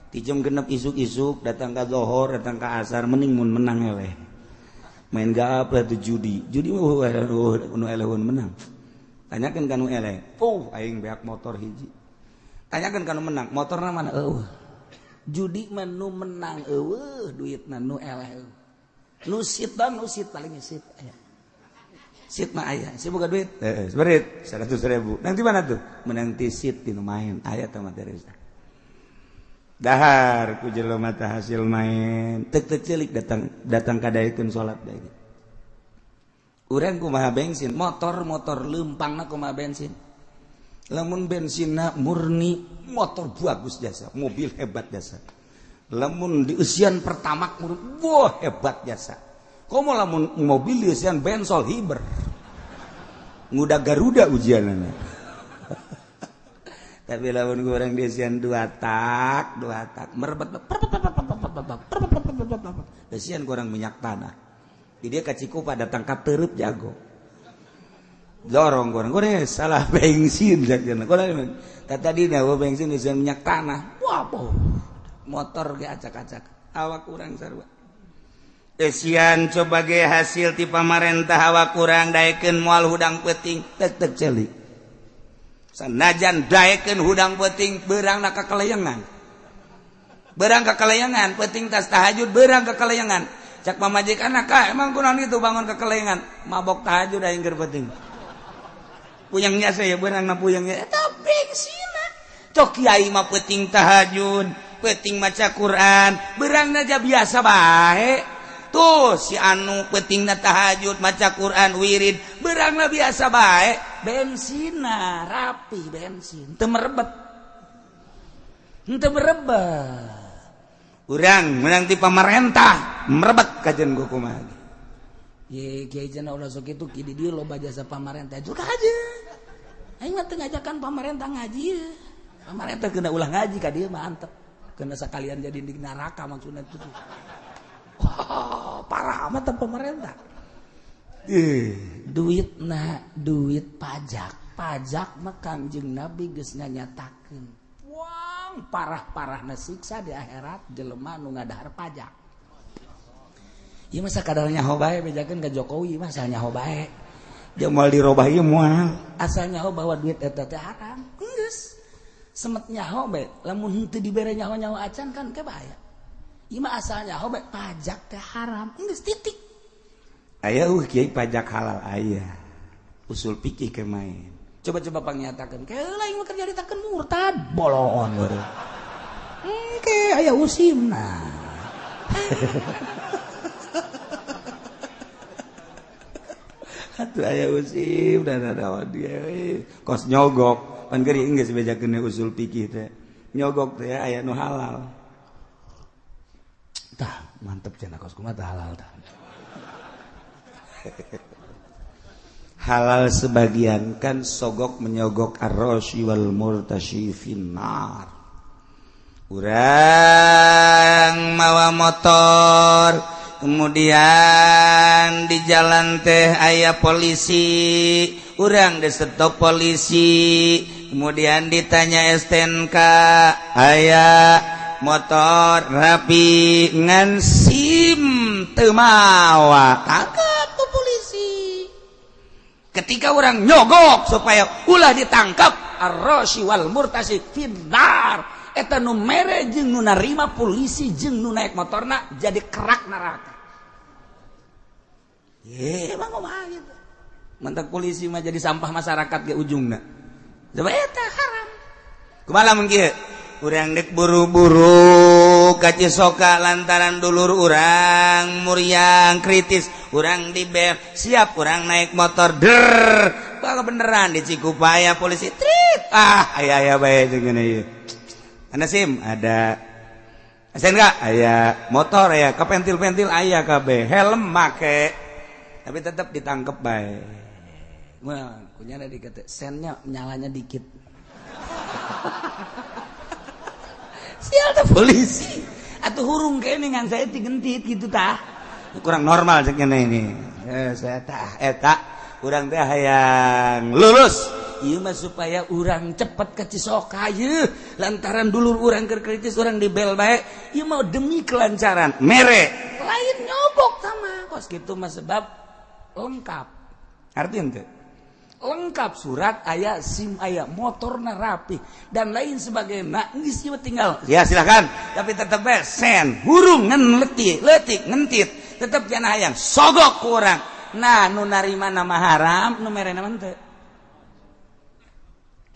Ti jam 6 isuk-isuk datang ka zohor, datang ka asar mending mun menang eleh. Main gaple tuh judi. Judi mah nu eleh menang. Tanyakan kanu eleh, aing beak motor hiji. Tanyakan kanu menang, motorna mana eueuh. Judi mah nu menang eueuh, duitna nu eleh eueuh. Nu sit dan nu sit paling sit aya. Sit mah aya, si boga duit. Heeh, seberit 100.000. Nanti mana tuh? Menang ti sit di nu main, aya teh materi. Dahar ku jelema teh hasil main, tek tek celik datang datang kadaekeun salat bae. Urang kumaha bensin, motor-motor lempangna kumaha bensin. Lamun bensinna murni, motor bagus jasa, mobil hebat jasa. Lamun dieusian pertamax murni, wah hebat jasa. Komo lamun mobil dieusian bensol hiber. Nguda Garuda ujianana. Tapi lamun urang dieusian dua tak, merebet eusian kurang minyak tanah. Di dia ka Cikupa datang ka Teureub jago. Dorong goreng goreng salah bensin jakna. Goreng tadi dah bensin isian minyak tanah. Wah, motor ge acak-acak. Awak kurang sarua. Esian coba ge hasil ti pamarentah awak kurang daekeun moal hudang peuting tek tek celik. Sanajan daekeun hudang peuting beurangna ka kalayangan. Beurang ka kalayangan peuting tas tahajud beurang ka kalayangan. Cak pamajikan kak emang kunaon itu bangun ke kelengan mabok tahajud aing keur penting puyangnya saya beurangna puyangnya eta bengsina cok kiai mah peuting tahajud peuting maca Quran beurangna aja biasa bae tuh si anu peutingna tahajud maca Quran wirid beurangna biasa bae bensina rapi bensin teu merebet henteu merebet. Urang menang ti pamarentah merebet kajian gua kumaha. Ye kiai cenah ulah sok kitu ki di dieu loba jasa pamarentah juga aja. Aing mah teu ngajakan pamarentah ngaji. Pamarentah kena ulah ngaji ka dieu mah antep. Kena sakalian jadi di neraka maksudna itu. Wah, parah amat pamarentah. Duitna duit pajak. Pajak mah Kangjeng Nabi geus nganyatakeun. Parah-parahna siksa di akhirat jelema nu ngadahar pajak. Ieu mah sakadar nyaho bae bejakeun ka Jokowi mah asal nyaho bae. Jeung moal dirobah ieu moal. Asal nyaho bahwa duit eta teh haram. Geus. Semet nyaho bae, lamun henteu dibere nyaho-nyaho acan kan ke bahaya. Ieu mah asal nyaho bae pajak teh haram. Geus titik. Aya kiai pajak halal aya. Usul fikih ke main. Coba-coba pangnyatakeun, keula aing mah keur nyaritakeun murtad, bolongon baru. Engke aya usimna. Atuh aya usim dan ada dia kos nyogok, pan geuring geus bejakeun usul fikih teh. Nyogok teh aya nu halal. Tah, mantep cenah kos kumaha tah halal tah. Halal sebagian kan sogok menyogok ar-rasyi wal murtasyi finnar. Urang mawa motor kemudian di jalan teh aya polisi, urang disetop polisi, kemudian ditanya STNK, aya motor rapi ngan SIM teu mawa, tangkap ku polisi. Ketika orang nyogok supaya ulah ditangkap, ar-rasyi wal murtasi finnar. Eta nu mere jeung nu narima polisi jeung nu naik motorna jadi kerak neraka. Ye, emang kumaha gitu. Mentak polisi mah jadi sampah masyarakat ge ujungna. Coba eta haram. Kumaha lamun kieu? Urang dek buru-buru ka Cisoka lantaran dulur urang muriang kritis, urang di bel, siap urang naik motor der, bakal beneran di Cikupaya polisi trit. Ah, aya aya bae jeung ieu. Ana SIM ada. SNK aya, motor aya, kepentil-pentil aya kabeh, helm make. Tapi tetap ditangkep bae. Wah, kunyana dikata sennya nyalanya dikit. Sial teh polisi. Atuh hurung kene ngan saya digentit gitu tah. Kurang normal cek ini. Saya tah eta urang teh hayang lulus. Ieu mah supaya urang cepet ke Cisoka ieu lantaran dulur urang keur kritis urang dibel bae. Ieu mah demi kelancaran. Mere lain nyogok sama kos kitu mah sebab lengkap. Artinya teh lengkap surat aya, SIM aya, motorna rapi dan lain sebagainya. Geus ieu tinggal ya silakan, tapi tetep bae sen hurung ngan letik letik ngentit tetep jana hayang sogok ku urang. Nah nu narima nama haram nu merena mah teu.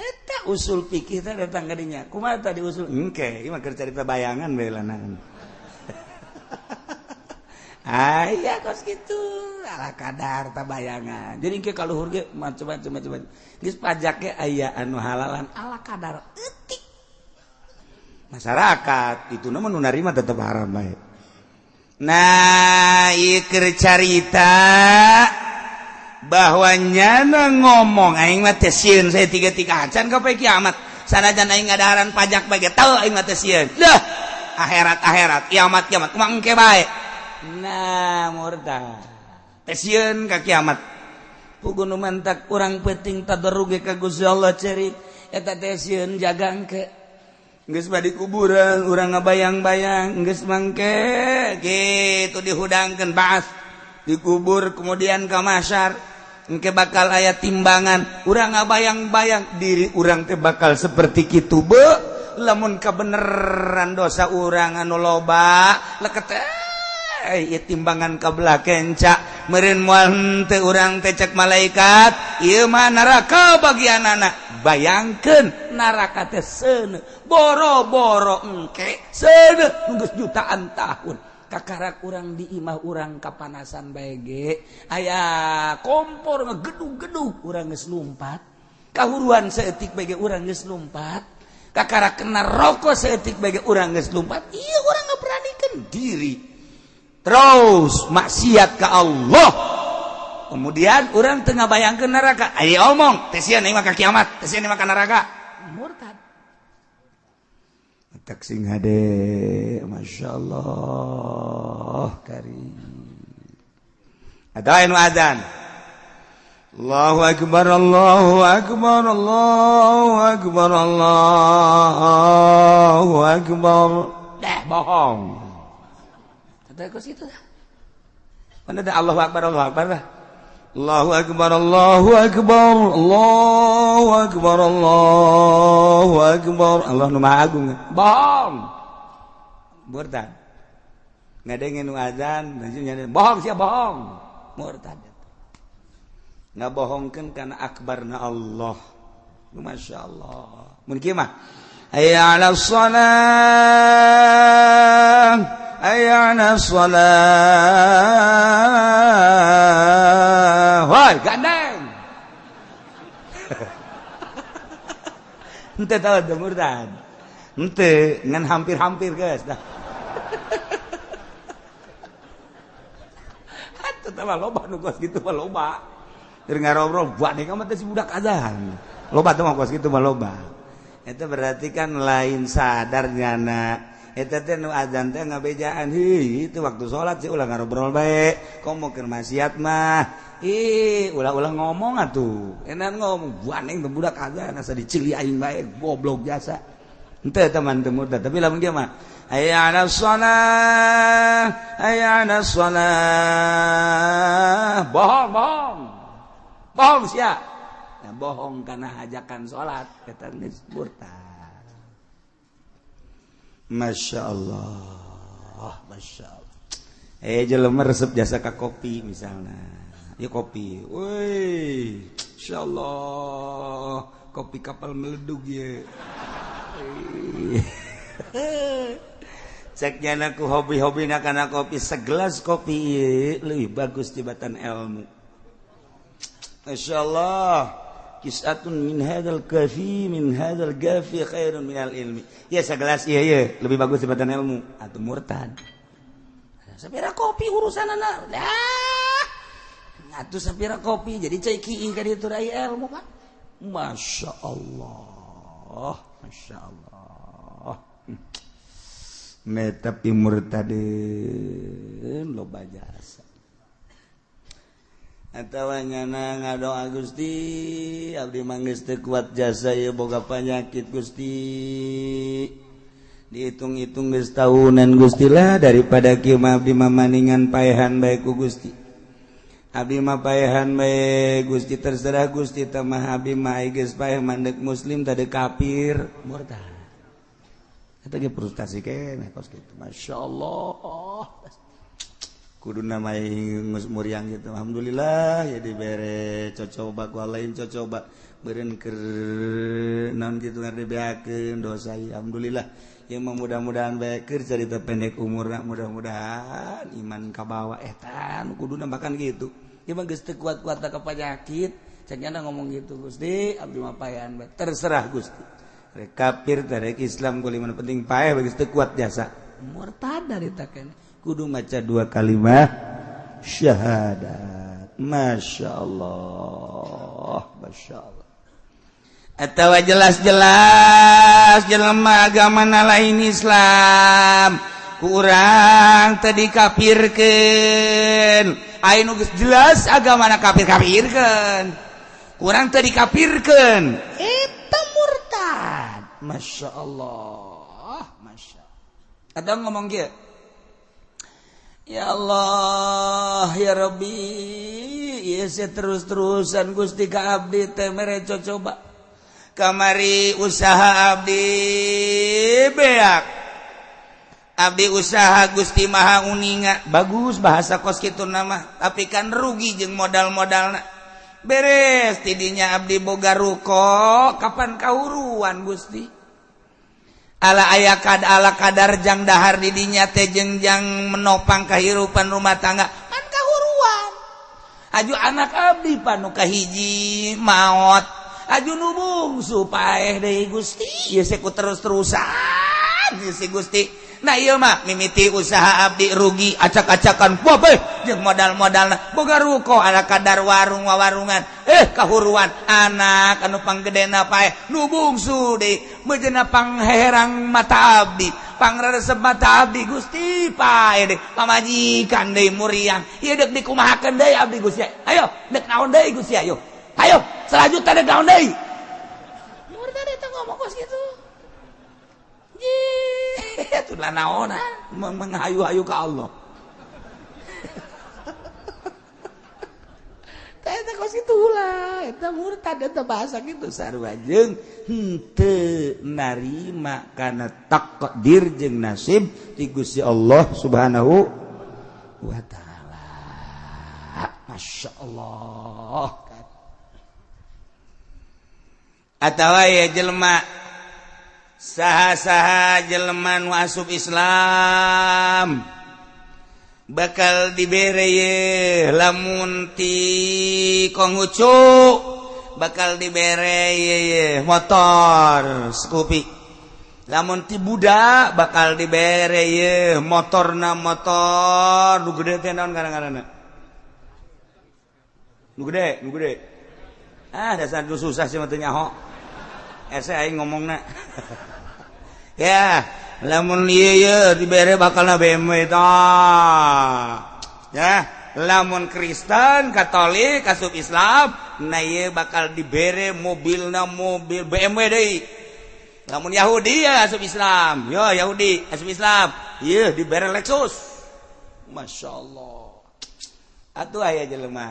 Eta usul fikih teh datang ka dinya. Kumaha tadi usul engke ieu mah keur carita bayangan bae lanangan. Aya kos kitu ala kadar ta bayangan. Jadi engke kaluhur ge macam-macam macam. Geus pajak ge aya anu halalan ala kadar eutik. Masyarakat itu mah nu narima tetep haram bae. Nah, ieu keur carita bahwa nyana ngomong aing mah teh sieun saya tiga-tiga acan ka poe kiamat. Sanajan aing ngadaharan pajak bae ge teu aing mah teh sieun. Dah akhirat-akhirat kiamat-kiamat kumaha engke bae. Nah murtad teh sieun ka kiamat. Puguh nu mantak urang peuting tadarruge ka Gusti Allah cerik eta teh sieun jaga engke. Geus badi kuburan urang ngabayang-bayang geus mangke kitu dihudangkeun baas dikubur kemudian ka mahsyar engke bakal aya timbangan urang ngabayang-bayang diri urang teh bakal seperti kitu be lamun kabeneran dosa urang anu loba leket ieu timbangan kabelah kenca meureun moal henteu urang teh cek malaikat ieu mah neraka bagianana. Bayangkeun neraka teh seuneu boro-boro engke seuneu geus jutaan tahun kakarak urang di imah urang kapanasan bae ge aya kompor ngegedug-gedug urang geus lumpat kahuruan saeutik bae ge urang geus lumpat kakarak kena rokok saeutik bae ge urang geus lumpat. Ieu urang ngaberanikeun diri terus maksiat ka Allah. Kemudian orang tengah bayangkeun neraka aya omong teh sieun aing mah ka kiamat teh sieun aing mah ka neraka murtad. Tak sing hade Masya Allah karim. Ada anu azan Allahu akbar Allahu akbar Allahu akbar Allahu akbar. Dah bohong. Kata ke situ dah. Mana ada Allahu akbar Allahu akbar dah. Allahu akbar Allahu akbar Allahu akbar Allahu akbar. Allah nu maha agung. Bohong. Murtad. Ngadengin nu azan, bohong sia bohong. Murtad. Ngabohongkeun kana akbarna Allah. Masya Allah. Mun kieu mah hayya 'alas shalah hayya 'alas shalah. Woi, gandeng. Henteu tahu teu murtad. Henteu ngan hampir-hampir geus dah. Atuh teh loba nu kos kitu mah loba. Keur ngarobrol buat deui mah teh si budak azan. Loba teh mah kos kitu mah loba. Eta berarti kan lain sadar nyana. Eta teh nu azan teh ngabejaan heuh itu waktu salat sih ulah ngarobrol bae. Komo keur maksiat mah. Ih, ulah-ulah ngomong atuh. Enak ngomong buaneng teh budak azan asa dicili aing bae goblok jasa. Henteu teman teu murtad, tapi lamun dia mah hayya 'alas shalah, hayya 'alas shalah. Bohong, bohong. Bohong sia. Nah, bohong karena ajakan salat eta geus murtad. Masya Allah, Masya Allah. Jelema resep jasa ka kopi misalnya. Ya kopi. Woi, Masya Allah, kopi kapal meledug ya. Cek nyana ku hobi-hobi na kana kopi, segelas kopi ieu leuwih bagus tibatan ilmu. Masya Allah, kisatun min hadzal kafi min hadzal gafi khairun minal ilmi. Ya segelas iya iya lebih bagus tibatan ilmu atau murtad. Sapira kopi urusanana. Dah. Atuh sapira kopi jadi cai kieu ka ditu rai ilmu, Pak. Masya Allah, Masya Allah. Tapi murtadin loba jasa. Atawa nyana ngadoa, Gusti, abdi mah geus teu kuat jasa ieu, boga panyakit, Gusti, dihitung-hitung geus tahunan, Gusti lah. Daripada kieu mah abdi mah maningan paehan bae ku Gusti, abdi mah paehan bae, Gusti, terserah Gusti tah mah. Abdi mah geus paeh, mandek muslim tadi kafir, murtad. Eta ge frustasi keneh kos kitu. Masya Allah, kudu namai geus muriang gitu. Alhamdulillah ya dibere cocoba ku lain, cocoba beureun keur naon kitu dibeakeun dosa. Alhamdulillah ya, mudah-mudahan bae keur carita pendek umurna, mudah-mudahan iman kabawa. Eta nu kuduna bahkan gitu. Ieu mah geus teu kuat-kuat ka penyakit, cek nyana ngomong gitu, Gusti, abdi mah paehan bae, terserah Gusti, rek kafir rek Islam kuliman penting paeh, geus teu kuat jasa. Murtad dari taken kudu maca dua kalimat syahadat. Masya Allah, Masya Allah. Atau jelas-jelas jelema agama lain Islam kurang tadi kafirkeun. Aya nu geus jelas agama kafir, kafirkeun, kurang tadi kafirkeun, eta murtad. Masya Allah, Masya. Atau ngomong kieu, ya Allah, ya Rabbi, ieu terus-terusan Gusti ka abdi teh mere cocoba. Kamari usaha abdi beak, abdi usaha, Gusti Maha uninga. Bagus bahasa kos kitu nama, tapi kan rugi jeung modal-modalna. Beres tidinya abdi boga ruko, kapan kahuruan, Gusti, ala aya kad ala kadar jang dahar didinya teh jeung jang menopang kehidupan rumah tangga kan kahuruan. Aju anak abdi panu kahiji maot, aju nu bungsu paeh deui, Gusti. Ieu ku terus-terusan si Gusti. Nah, ieu mah mimiti usaha abdi rugi acak-acakan bobeh jeung modal-modalna, boga ruko ala kadar warung wawarungan, kahuruan. Anak anu panggedena paeh, nu bungsu deui meujeuhna pangherang mata abdi, pangresep mata abdi, Gusti, paeh deui. Pamajikan deui muriang. Ieu deuk dikumahakeun deui abdi, Gusti? Ayo, deuk naon deui, Gusti? Ayo, ayo, selanjutnya deuk naon deui? Murtad eta ngomong kos kitu. Itu lah naona menghayu-hayu ke Allah. Eta kos kitu lah, eta murtad eta bahasa gitu. Sarua jeung henteu narima kana takdir jeung nasib ti Gusti Allah Subhanahu wa taala. Masya Allah. Atawa ya jelema saha-saha jelema nu asup Islam bakal dibere ye, lamun ti Konghucu bakal dibere ye, ye motor Scoopy, lamun ti Buddha bakal dibere ye motorna, motor nu gede teh naon kadang-kadang nu gede, nu gede. Ah, dasar nu susah sih mah teu nyaho ese aing ngomongna. Ya, lamun ieu ye dibere bakalna BMW tah. Ya, lamun Kristen Katolik asup Islam, nah ieu bakal dibere mobilna mobil BMW deui. Lamun Yahudi ya asup Islam, yo Yahudi asup Islam, ieu dibere Lexus. Masya Allah. Atuh aya jelema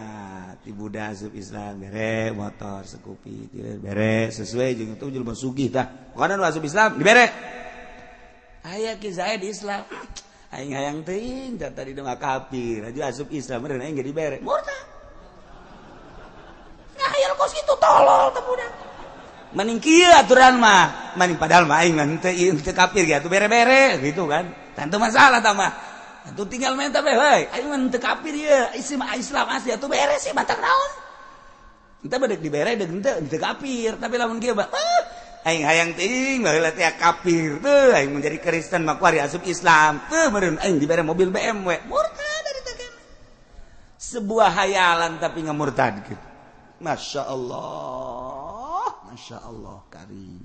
ti Buddha asup Islam bere motor Scoopy, bere sesuai jeung itu jelema sugih tah. Pokona nu asup Islam dibere. Aya ki saya di Islam. Aing hayang teuing tadi mah kafir, aju asup Islam meureun aing ge dibere. Murtad. Ngahayal kos kitu, tolol teh budak. Mending kieu aturan mah, mending padahal mah aing henteu henteu kafir ge atuh bere-bere gitu kan. Tentu masalah tah mah. Atuh tinggal minta be heuy, aing mah henteu kafir ieu, isi mah Islam asli atuh bere sih batak naon. Henteu bedek dibere deuk henteu henteu kafir, tapi lamun kieu mah aing hayang teuing baheula teh kafir teu aing menjadi Kristen mah kuari asup Islam teu meureun aing dibere mobil BMW murtad dari teh. Sebuah hayalan tapi ngamurtad gitu. Masya Allah, Masya Allah karim.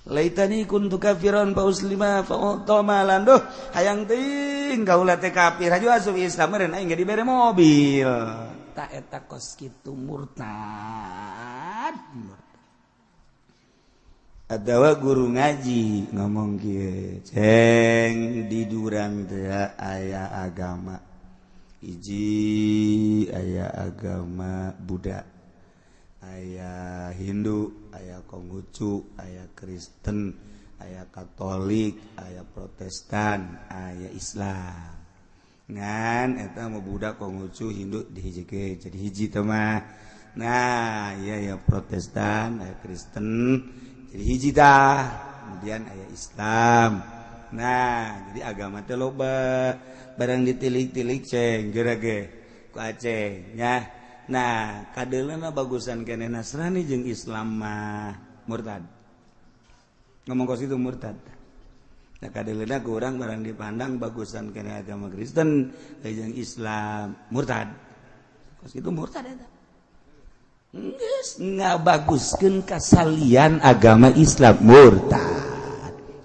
Laitani kuntu kafiran fa uslima fa malan duh hayang teuing kaula teh kafir haju asup Islam meureun aing dibere mobil. Ta eta kos kitu murtad. Atawa guru ngaji ngomong kieu, ceng di durang teh aya agama. Hiji aya agama Buddha, aya Hindu, aya Konghucu, aya Kristen, aya Katolik, aya Protestan, aya Islam. Ngan eta mau Buddha, Konghucu, Hindu dihijikeun jadi hiji teh mah. Nah, iya ya Protestan, aya Kristen jadi hiji tah. Kemudian aya Islam. Nah, jadi agama teh loba. Barang ditilik-tilik ceng gerage ku Aceh nya. Nah, kadeuleuna bagusan keneh Nasrani jeung Islam mah murtad. Ngomong kos itu murtad. Nah, kadeuleuna ku urang barang dipandang bagusan keneh agama Kristen jeung Islam murtad. Kos itu murtad eta. Geus ngabaguskeun kasalian agama Islam murtad.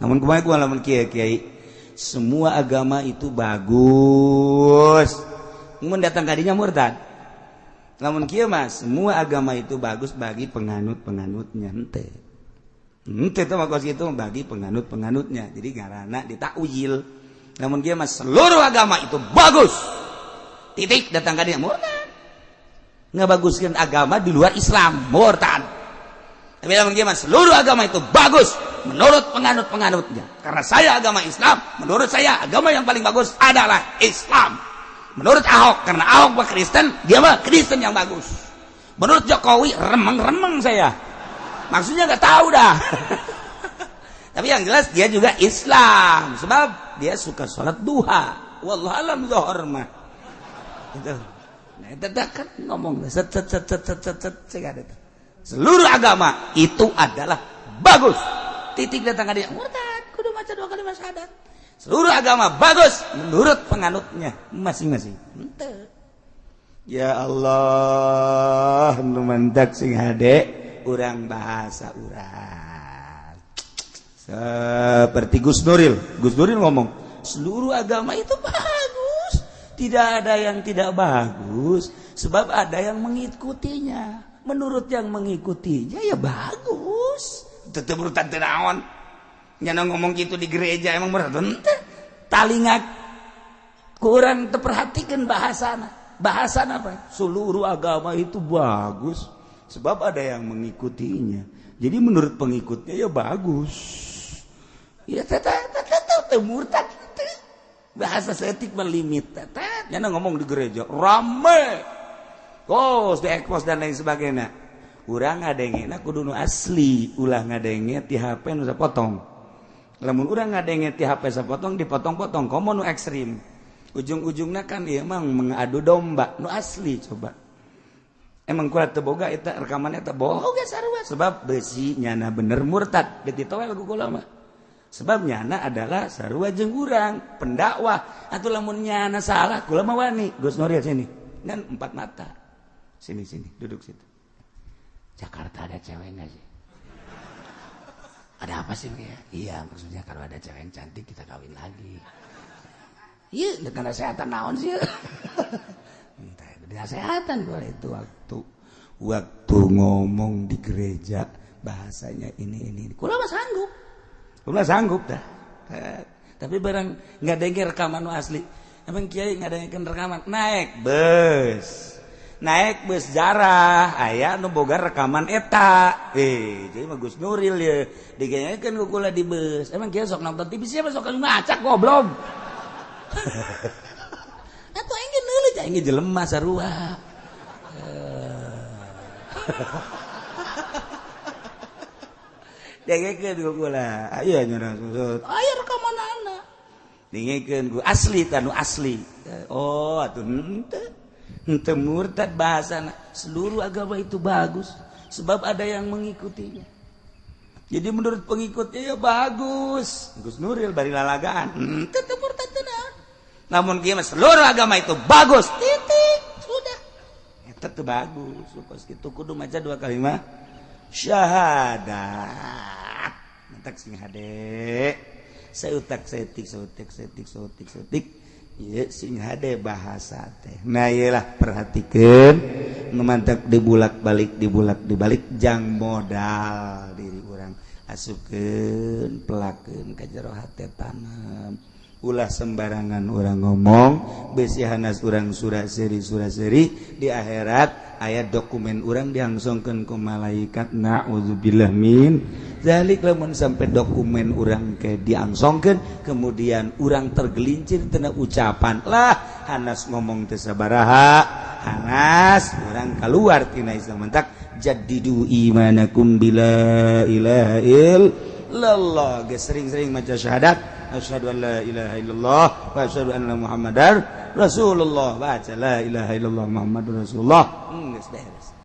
Namun kumaha ku lamun kieu kiai semua agama itu bagus. Mun datang kadinya murtad. Lamun kieu mah semua agama itu bagus bagi penganut-penganutnya henteu. Henteu teh mah kos kitu bagi penganut-penganutnya. Jadi ngaranna ditakwil. Lamun kieu mah seluruh agama itu bagus. Titik datang kadinya murtad. Ngabaguskeun agama di luar Islam murtad. Tapi lamun kieu mah seluruh agama itu bagus menurut penganut-penganutnya. Karena saya agama Islam, menurut saya agama yang paling bagus adalah Islam. Menurut Ahok, karena Ahok mah Kristen, dia mah Kristen yang bagus. Menurut Jokowi, remeng-remeng saya. Maksudnya nggak tahu dah. Tapi yang jelas dia juga Islam, sebab dia suka sholat duha. Wallahu alam zuhur mah. Itu. Nah, itu kan ngomong set set set set set set set, set. Seluruh agama itu adalah bagus. Titik datang dia murtad, kudu maca dua kali syahadat. Seluruh agama bagus menurut penganutnya masing-masing. Henteu. Ya Allah, nu mantak sing hade urang bahasa urang. Seperti Gus Nuril. Gus Nuril ngomong, seluruh agama itu bagus. Tidak ada yang tidak bagus, sebab ada yang mengikutinya. Menurut yang mengikutinya ya bagus. Tetep murtad teu naon. Nyana ngomong gitu di gereja emang murtad henteu. Talinga kurang terperhatikan bahasana. Bahasana apa? Seluruh agama itu bagus sebab ada yang mengikutinya. Jadi menurut pengikutnya ya bagus. Ya teteh teteh murtad teh. Bahasa seetik melimit teteh. Nyana ngomong di gereja rame. Kos di ekpos dan lain sebagainya. Urang ngadengena kudu nu asli, ulah ngadenge ti HP nu sapotong. Lamun urang ngadenge ti HP sapotong dipotong-potong komo nu ekstrim. Ujung-ujungna kan ieu emang mengadu domba nu asli coba. Emang kuat teu boga eta rekaman eta boga sarua sebab besi nyana bener murtad deuk ditowel ku kula mah. Sebab nyana adalah sarua jeung urang pendakwah atuh lamun nyana salah kula mah wani. Gus Nuril sini dan empat mata. Sini sini duduk situ. Jakarta ada cewek nggak sih? Ada apa sih ya? Iya maksudnya kalau ada cewek yang cantik kita kawin lagi. Iya, dengan kesehatan naon sih? Entah, kesehatan boleh itu waktu ngomong di gereja bahasanya ini. Kula mah sanggup. Kula sanggup dah. Tapi barang nggak denger rekaman asli. Emang kiai nggak dengerin rekaman naik bus. Naik bus jarah aya nu boga rekaman eta. Jadi mah Gus Nuril ya digenyekeun ku kula di bus. Emang kiai sok nonton TV siapa sok ngacak goblok. Atuh aing neuleut aing jelema sarua. Dengekeun ku kula. Aya nya aya rekamanana. Dengekeun ku asli tanu asli. Oh, atuh henteu. Henteu murtad bahasana. Seluruh agama itu bagus sebab ada yang mengikutinya. Jadi menurut pengikutnya ya bagus. Gus Nuril bari lalagaan. Henteu teu murtad teu naon. Namun kieu mah seluruh agama itu bagus. Titik. Sudah. Eta teu bagus. Kos kitu kudu maca dua kalimat syahadat. Mentak sing hade. Seutak setik seutik setik seutik setik. Ieu sing hade bahasa teh. Nah, ieu lah perhatikeun nu mantak dibulak-balik dibulak dibalik jang modal diri urang asupkeun pelakeun ka jero hate, tanam, ulah sembarangan orang ngomong. Besi hanas urang sura seri sura seri di akhirat aya dokumen urang diangsongkeun ku malaikat. Naudzubillah min dzalik. Lamun sampai dokumen urang ke diangsongkeun, kemudian urang tergelincir tina ucapan lah, hanas ngomong teu sabaraha, hanas urang keluar tina Islam. Mentak jaddidu imanakum bila ilaha illallah. Geus sering-sering maca syahadat, asyhadu an la ilaha illallah wa asyhadu anna muhammadar rasulullah. Baca la ilaha illallah muhammadur rasulullah, geus beres.